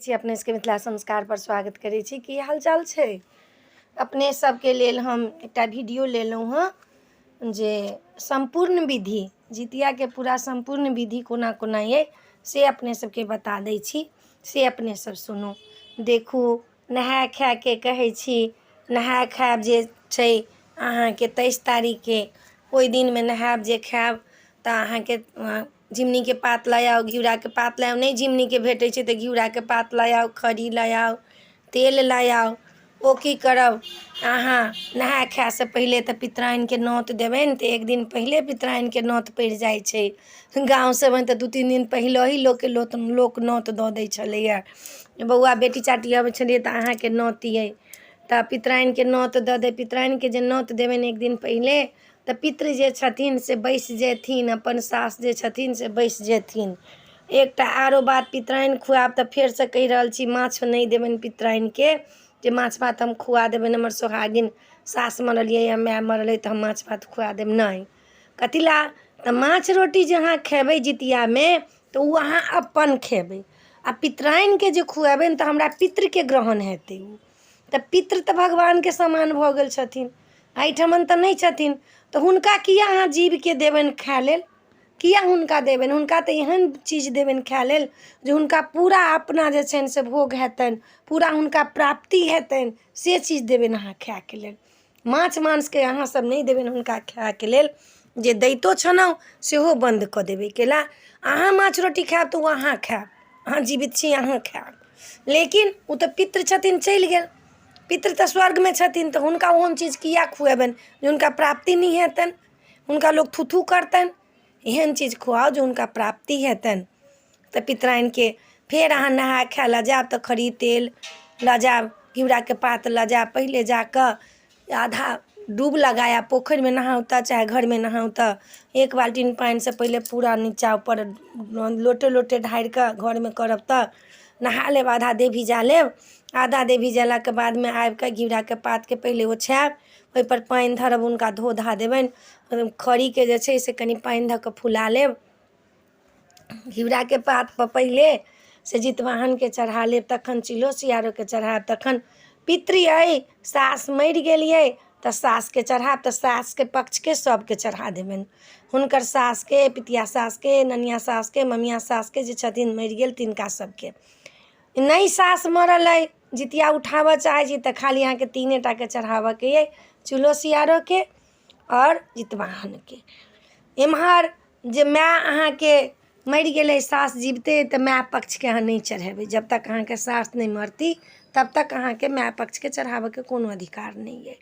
छी अपने सबके मिथिला संस्कार पर स्वागत करै छी। की हाल चाल छै अपने सबके लेल? हम एकटा वीडियो लेलहुँ हँ जे सम्पूर्ण विधि जितियाके पूरा सम्पूर्ण विधि कोना कोना अइ से अपने सबके बता दै छी, से अपने सब सुनू देखू। नहाय खायके कहै छी, नहाय खायब जे छै अहाँके 23 तारीखके, ओहि दिनमे नहायब जे खायब तऽ अहाँके झिङ्गुनीके पात लऽ आउ, घिउराके पात लऽ आउ। नहि झिङ्गुनीके भेटै छै तऽ घिउराके पात लऽ आउ, खरी लऽ आउ, तेल लऽ आउ। ओ की करब अहाँ नहाय खायसँ पहिले? तऽ पितराइनके नोत देबनि, तऽ एक दिन पहिले पितराइनके नोत पड़ि जाइ छै। गाँव सभमे तऽ 2-3 दिन पहिलहि लोकके लोक नोत दऽ दै छलैए। बौआ बेटी चाटी अबै छलियै तऽ अहाँके नोत अइ, तऽ पितराइनके नोत दऽ दै। पितराइनके जे नोत देबनि एक दिन पहिले तऽ पितृ जे छथिन से बैसि जेथिन, अपन सास जे छथिन से बैसि जेथिन। एकटा आरो बात, पितराइन खुआएब तऽ फेरसँ कहि रहल छी, माछ नहि देबनि पितराइनके जे माछ भात हम खुआ देबनि, हमर सोहागिन सास मरल यऽ या माय मरल अइ तऽ हम माछ भात खुआ देब। नहि, कथी लए? तऽ माछ रोटी जे अहाँ खेबै जितियामे तऽ ओ अहाँ अपन खेबै, आ पितराइनके जे खुएबनि तऽ हमरा पितृके ग्रहण हेतै। ओ तऽ पितृ तऽ भगवानके समान भऽ गेल छथिन, एहिठमन तऽ नहि छथिन, तऽ हुनका किया अहाँ जीवके देबनि खाय लेल? किया हुनका देबनि? हुनका तऽ एहन चीज देबनि खाय लेल जे हुनका पूरा अपना जे छनि से भोग हेतनि, पूरा हुनका प्राप्ति हेतनि, से चीज देबनि अहाँ खायके लेल। माछ मांसके अहाँ सब नहि देबनि हुनका खायके लेल। जे दैतो छलहुँ सेहो बन्द कऽ देबै। कैला अहाँ माछ रोटी खायब तऽ ओ अहाँ खायब, अहाँ जीवित छी, अहाँ खायब, लेकिन ओ तऽ पितृ छथिन, चलि गेल। पितृ तऽ स्वर्गमे छथिन, तऽ हुनका ओहन चीज किया खुएबनि जे हुनका प्राप्ति नहि हेतनि, हुनका लोक थू थू करतनि? एहन चीज खुआउ जे हुनका प्राप्ति हेतनि। तऽ पितराइनके फेर अहाँ नहाय खाय लऽ जायब तऽ खरी तेल लऽ जायब, घिउराके पात लऽ जायब। पहिले जा कऽ आधा डूब लगायब। पोखरिमे नहाउ तऽ चाहे घरमे नहाउ तऽ एक बाल्टीन पानिसँ पहिले पूरा नीचाँ ऊपर लोटे लोटे ढारि कऽ घरमे करब तऽ नहा लेब, आधा देह भिजा लेब। आधा देह भिजेलाके बादमे आबि कऽ घिउराके पातके पहिले ओछायब, ओहिपर पानि धरब, हुनका धो धा देबनि। खरीके जे छै से कनि पानि धऽ कऽ फुला लेब। घिउराके पातपर पहिले से जितवाहनके चढ़ा लेब, तखन चूल्हो सियारोके चढ़ायब। तखन पितृ अइ, सास मरि गेलियै तऽ सासके चढ़ायब, तऽ सासके पक्षके सभके चढ़ा देबनि, हुनकर सासके, पितिया सासके, ननिया सासके, ममिया सासके, जे छथिन मरि गेल तिनका सभके। नहि सास मरल अइ, जितिया उठाबऽ चाहै छी तऽ खाली अहाँके तीने टाके चढ़ाबऽके अइ, चूल्हो सियारोके आओर जितवाहनके। एम्हर जे माय अहाँके मरि गेलै, सास जीविते अइ, तऽ माय पक्षके अहाँ नहि चढ़ेबै। जब तक अहाँके सास नहि मरती तब तक अहाँके माय पक्षके चढ़ाबऽके कोनो अधिकार नहि अइ।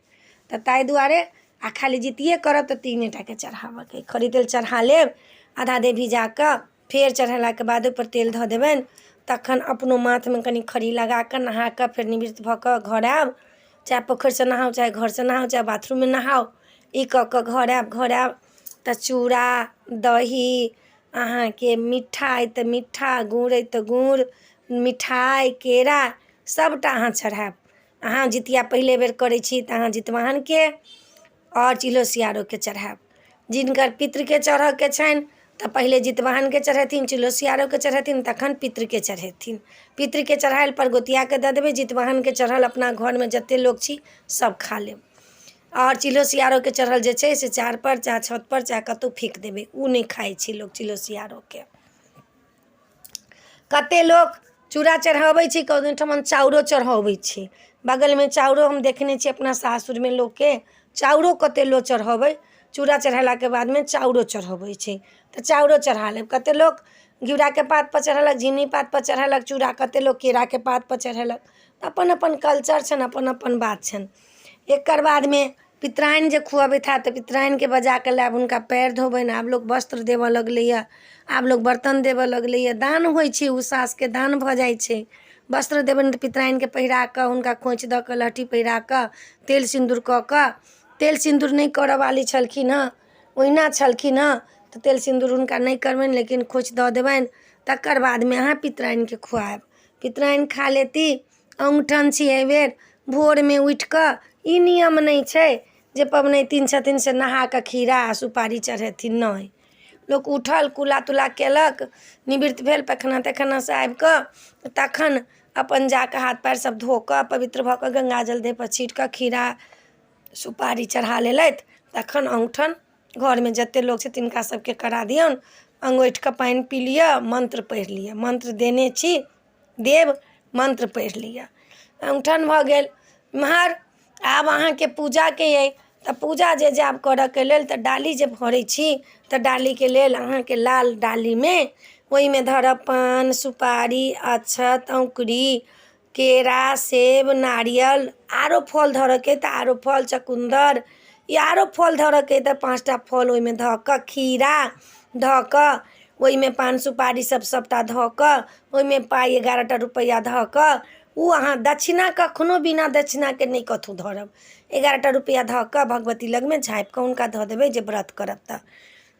तऽ ताहि दुआरे आ खाली जितिये करब तऽ तीने टाके चढ़ाबऽके अइ। खरी तेल चढ़ा लेब आधा देह भिजा कऽ, फेर चढ़ेलाके बाद ओहिपर तेल धऽ देबनि। तखन अपनो माथमे कनि खरी लगा कऽ नहा कऽ फेर निवृत्त भऽ कऽ घर आयब। चाहे पोखरिसँ नहाउ, चाहे घरसँ नहाउ, चाहे बाथरूममे नहाउ, ई कऽ कऽ घर आयब। घर आयब तऽ चूड़ा दही, अहाँके मिठ्ठा अइ तऽ मिठ्ठा, गुड़ अइ तऽ गुड़, मिठाइ, केरा सभटा अहाँ चढ़ायब। अहाँ जितिया पहिले बेर करै छी तऽ अहाँ जितवाहनके आओर चिलो सियारोके चढ़ायब। जिनकर पितृके चढ़ऽके छनि तऽ पहिले जितवाहनके चढ़ेथिन, चिलो सियारोके चढ़ेथिन, तखन पितृके चढ़ेथिन। पितृके चढ़ायलपर गोतियाके दऽ देबै। जितवाहनके चढ़ल अपना घरमे जते लोक छी सभ खा लेब, आओर चिलो सियारोके चढ़ल जे छै से चारपर चाहे छतपर चाहे कतहु फेक देबै। ओ नहि खाइ छै लोक चिलो सियारोके। कते लोक चूड़ा चढ़ाबै छै, कोनो ठमन चाउरो चढ़बै छै। बगलमे चाउरो हम देखने छियै अपना सासुरमे लोकके, चाउरो कते लोक चढ़बै। चूड़ा चढ़ेलाके बादमे चाउरो चढ़बै छै, तऽ चाउरो चढ़ा लेब। कते लोक घिउराके पातपर चढ़ेलक, झिङ्गनी पातपर चढ़ेलक चूड़ा, कते लोक केराके पातपर चढ़ेलक। अपन अपन कल्चर छनि, अपन अपन बात छनि। एकर बादमे पितराइन जे खुअबैत हैत तऽ पितराइनके बजा कऽ लायब, हुनका पएर धोबनि। आब लोक वस्त्र देबऽ लगलैए, आब लोक बर्तन देबऽ लगलैए। दान होइ छै, ओ सासके दान भऽ जाइ छै। वस्त्र देबनि तऽ पितराइनके पहिरा कऽ, हुनका खोँइछ दऽ कऽ, लहठी पहिरा कऽ, तेल सिन्दूर कऽ कऽ। तेल सिन्दूर नहि करऽवाली छलखिन हँ, ओहिना छलखिन हँ, तऽ तेल सिन्दूर हुनका नहि करबनि, लेकिन खोँइछ दऽ देबनि। तकर बादमे अहाँ पितराइनके खुआयब, पितराइन खा लेती। अङ्गूठन छी एहिबेर भोरमे उठि कऽ। ई नियम नहि छै जे पबनैतिन छथिन से नहा कऽ खीरा आ सुपारी चढ़ेथिन, नहि। लोक उठल, कुला तुला कयलक, निवृत्त भेल, पैखाना तैखानासँ आबि कऽ तखन अपन जा कऽ हाथ पएर सभ धो कऽ पवित्र भऽ कऽ गङ्गाजल देहपर छीट कऽ खीरा सुपारी चढ़ा लेलथि। तखन अङ्गूठन घरमे जते लोक छै तिनका सबके करा दियौन। अङ्गूठि कऽ पानि पी लिअ, मन्त्र पढ़ि लिअ। मन्त्र देने छी देब, मन्त्र पढ़ि लिअ। अङ्गूठन भऽ गेल। एम्हर आब अहाँके पूजाके अइ, तऽ पूजा जे जायब करयके लेल तऽ डाली जे भरै छी, तऽ डालीके लेल अहाँके लाल डालीमे ओहिमे धरब पान सुपारी अक्षत औँकुरी केरा सेब नारियल, आरो फल धरऽके अइ तऽ आरो फल, चकुन्दर या आरो फल धरऽके अइ तऽ 5टा फल ओहिमे धऽ कऽ, खीरा धऽ कऽ, ओहिमे पान सुपारी सब सबटा धऽ कऽ, ओहिमे पाइ 11टा रुपैआ धऽ कऽ, ओ अहाँ दक्षिणा कखनो बिना दक्षिणाके नहि कतहु धरब। 11टा रुपैआ धऽ कऽ भगवती लगमे झाँपि कऽ हुनका धऽ देबै। जे व्रत करब तऽ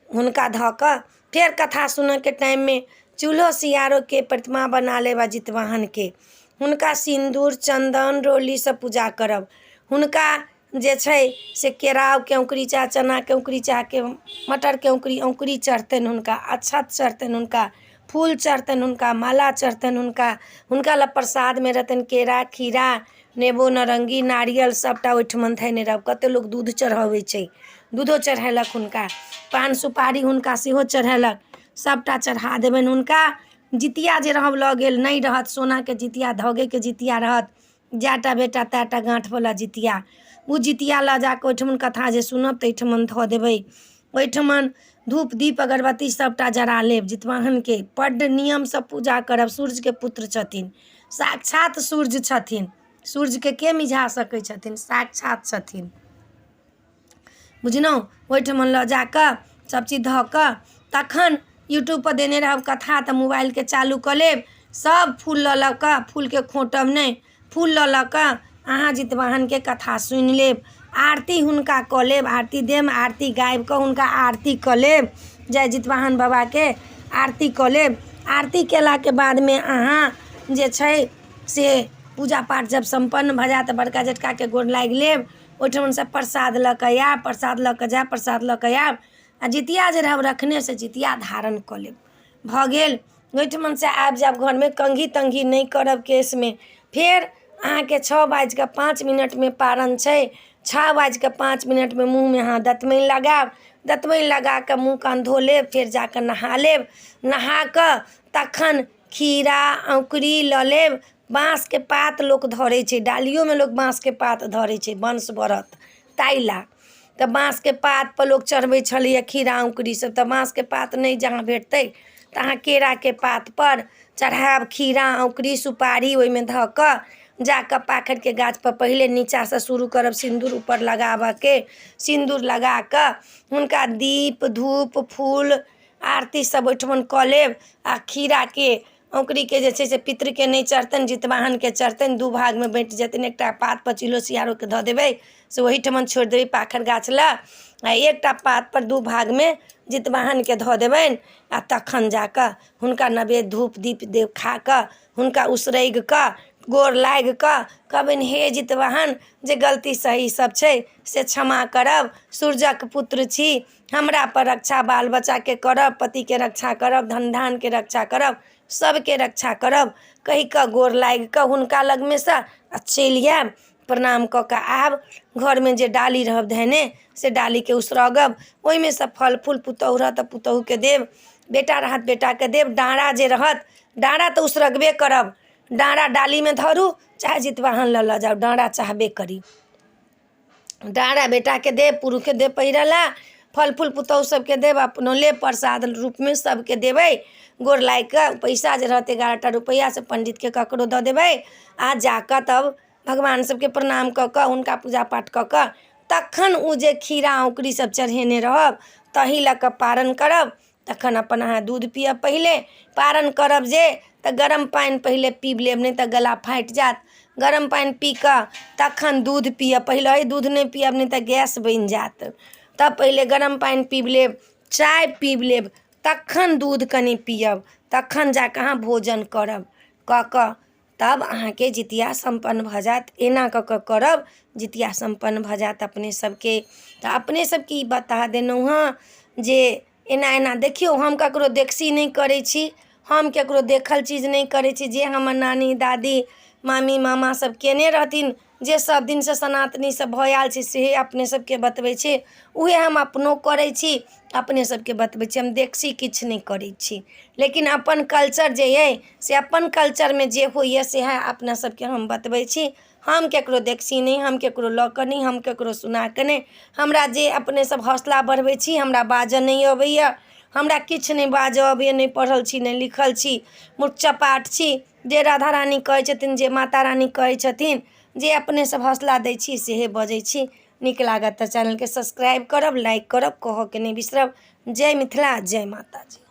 हुनका धऽ कऽ फेर कथा सुनऽके टाइममे चूल्हो सियारोके प्रतिमा बना लेब आ जितवाहनके हुनका सिन्दूर चन्दन रोलीसँ पूजा करब। हुनका जे छै से केराउके औँकुरी चाहे चनाके औँकुरी चाहे मटरके औँकुरी, औँकुरी चढ़तनि हुनका, अक्षत चढ़तनि हुनका, फूल चढ़तनि हुनका, माला चढ़तनि हुनका। हुनका लग प्रसादमे रहतनि केरा खीरा नेबो नारङ्गी नारियल सभटा ओहिठमन धयने रहब। कतेक लोक दूध चढ़बै छै, दूधो चढ़ेलक हुनका, पान सुपारी हुनका सेहो चढ़ेलक। सभटा चढ़ा देबनि हुनका। जितिया जे रहब लऽ गेल नहि रहत, सोनाके जितिया धगेके जितिया रहत, जए टा बेटा तए टा गाँठवला जितिया, ओ जितिया लऽ जा कऽ ओहिठमन कथा जे सुनब ताहिठमन धऽ देबै। ओहिठमन धूप दीप अगरबत्ती सभटा जरा लेब। जितवाहनके बड्ड नियमसँ पूजा करब। सूर्यके पुत्र छथिन, साक्षात सूर्य छथिन। सूर्यके के मिझा सकै छथिन? साक्षात छथिन, बुझलहुँ? ओहिठमन लऽ जा कऽ सभचीज धऽ कऽ तखन यूट्यूबपर देने रहब कथा, तऽ मोबाइलके चालू कऽ लेब। सभ फूल लऽ लऽ कऽ, फूलके खोँटब नहि, फूल लऽ लऽ कऽ अहाँ जितवाहनके कथा सुनि लेब, आरती हुनका कऽ लेब, आरती देब, आरती गाबि कऽ हुनका आरती कऽ लेब, जय जितवाहन बाबाके आरती कऽ लेब। आरती कयलाके बादमे अहाँ जे छै से पूजा पाठ जब सम्पन्न भऽ जायत तऽ बड़का जेठकाके गोर लागि लेब। ओहिठमनसँ प्रसाद लऽ कऽ आयब, प्रसाद लऽ कऽ जायब, प्रसाद लऽ कऽ आयब आ जितिया जे रहब रखने से जितिया धारण कऽ लेब। भऽ गेल। ओहिठमनसँ आबि जायब घरमे, कंघी तंघी नहि करब केशमे। फेर अहाँके 6 बाजि कऽ 5 मिनटमे पारन छै। 6 बाजि कऽ 5 मिनटमे मूँहमे अहाँ दतमनि लगायब। दतमनि लगा कऽ मूँह कान धो लेब, फेर जा कऽ नहा लेब। नहा कऽ तखन खीरा औँकुरी लऽ लेब। बाँसके पात लोक धरै छै डालियोमे, लोक बाँसके पात धरै छै, वंश बढ़त ताहि लए। तऽ बाँसके पातपर लोक चढ़बै छलैए खीरा औँकुरी सब। तऽ बाँसके पात नहि जहाँ भेटतै तऽ अहाँ केराके पातपर चढ़ायब खीरा औँकुरी सुपारी। ओहिमे धऽ कऽ जा कऽ पाखरिके गाछपर पहिले नीचाँसँ शुरू करब सिन्दूर ऊपर लगाबऽके। सिन्दूर लगा कऽ हुनका दीप धूप फूल आरती सब ओहिठमन कऽ लेब आ खीराके औँकुरीके जे छै से पितृके नहि चढ़तनि, जितवाहनके चढ़तनि। दू भागमे बँटि जेतनि। एकटा पातपर चिलो सियारोके धऽ देबै, से ओहीठमन छोड़ि देबै पाखरि गाछ लग, आ एकटा पातपर दू भागमे जितवाहनके धऽ देबनि। आ तखन जा कऽ हुनका नवेद धूप दीप देखा कऽ हुनका उसरगि कऽ गोर लागि कऽ कहबनि, हे जितवाहन, जे गलती सही सब छै से क्षमा करब। सूर्यक पुत्र छी, हमरापर रक्षा बाल बच्चाके करब, पतिके रक्षा करब, धन धानके रक्षा करब, सबके रक्षा करब, कहि कऽ गोर लागि कऽ हुनका लगमे सँ आ चलि आयब। प्रणाम कऽ कऽ आयब। घरमे जे डाली रहब धेने से डालीके उसरगब। ओहिमे सँ फल फूल पुतहु रहत तऽ पुतहुके देब, बेटा रहत बेटाके देब। डाँरा जे रहत, डाँरा तऽ उसरगबे करब। डाँरा डालीमे धरू चाहे जितवाहन लऽ लऽ जाउ, डाँरा चाहबे करी। डाँरा बेटाके देब, पुरुषके देब पहिरऽ लए। फल फूल पुतहु सबके देब, अपनो लेब, प्रसाद रूपमे सबके देबै। गोर लागि कऽ पैसा जे रहत 11टा रुपैआ से पण्डितके ककरो दऽ देबै आ जा कऽ तब भगवान सबके प्रणाम कऽ कऽ हुनका पूजा पाठ कऽ कऽ तखन ओ जे खीरा औँकुरी सब चढ़ेने रहब तही लऽ कऽ पारन करब। तखन अपन अहाँ दूध पियब। पहिले पारन करब जे तऽ गरम पानि पहिले पीब लेब, नहि तऽ गला फाटि जायत। गरम पानि पी कऽ तखन दूध पियब। पहिलहि दूध नहि पियब, नहि तऽ गैस बनि जायत। तब पहिले गरम पानि पीब लेब, चाय पीब लेब, तखन दूध कनि पियब, तखन जा कऽ अहाँ भोजन करब। कऽ कऽ तब अहाँके जितिया सम्पन्न भऽ जायत। एना कऽ कऽ करब, जितिया सम्पन्न भऽ जायत अपने सबके। तऽ अपने सबके ई बता देलहुँ हँ जे एना एना देखियौ, हम ककरो देखसी नहि करै छी। हम ककरो देखल चीज नहि करै छी। जे हमर नानी, दादी, मामी, मामा सब केने रहथिन, जे सब दिनसँ सनातनी सब भऽ आयल छै, सेहे अपने सबके बतबै छी। उहे हम अपनो करै छी, अपने सबके बतबै छी। हम देखसी किछु नहि करै छी, लेकिन अपन कल्चर जे अइ से अपन कल्चरमे जे होइए सएह अपना सबके हम बतबै छी। हम ककरो देखसी नहि, हम ककरो लऽ कऽ नहि, हम ककरो सुना कऽ नहि। हमरा जे अपने सब हौसला बढ़बै छी। हमरा बाजऽ नहि अबैए, हमरा किछु नहि बाजऽ अबैए, नहि पढ़ल छी, नहि लिखल छी, मूर्ख चपाट छी। जे राधा रानी कहै छथिन, जे माता रानी कहै छथिन, जे अपने सब हौसला दै छी, सेहे बजै छी। नीक लागत तऽ चैनलके सब्सक्राइब करब, लाइक करब, कहऽके नहि बिसरब। जय मिथिला, जय माताजी।